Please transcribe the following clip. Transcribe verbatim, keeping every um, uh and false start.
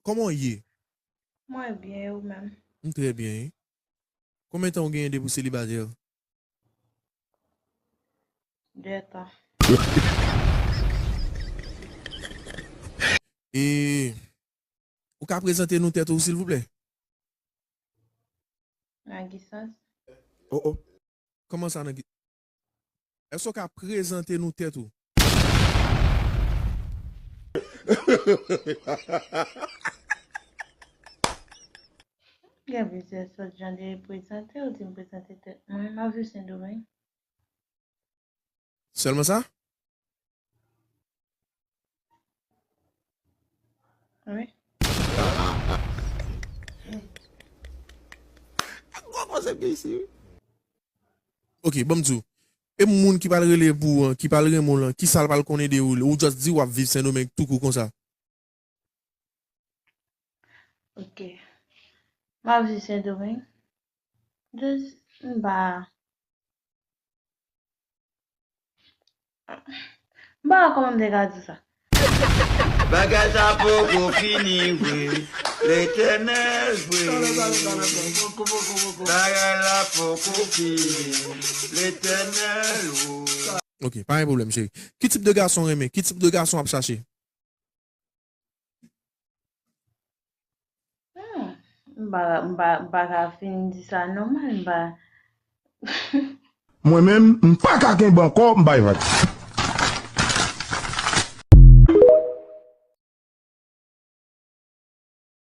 Kòman w ye? Mwen byen, e ou menm? M trè byen, wi. Konbyen tan w genyen depi w selibatè? De tan. E ou ka prezante nou tèt ou, silvouplè? Nan ki sans? Oh, oh. Kòman sa nan ki... Èske w ka prezante nou tèt ou? Gen plizyè sòt jan de prezante, ou di m prezante tèt mwen. M ap viv Sendomeng. Sèlman sa? Wi. Gwo konsèp gen isi, wi. Ok, ban m di w. E moun ki pral rele pou ou an, ki pral renmen w lan, ki sa l pral konnen de ou? Ou just di w ap viv Sendomeng toukou konsa? Ok. M ap viv Sendomeng. Just, m pa, m pa wè kòman m te ka di sa. Bagay sa poko fini vre. Letènèl vre. Bagay la poko fini. Letènèl o. Ok, pa gen pwoblèm, cheri. Ki tip de gason w renmen? Ki tip de gason w ap chache? Hmm. M pa, m pa, m pa ka fin di sa nòmal, m pa. Mwen menm, m pa ka kenbe ankò, m bay vag.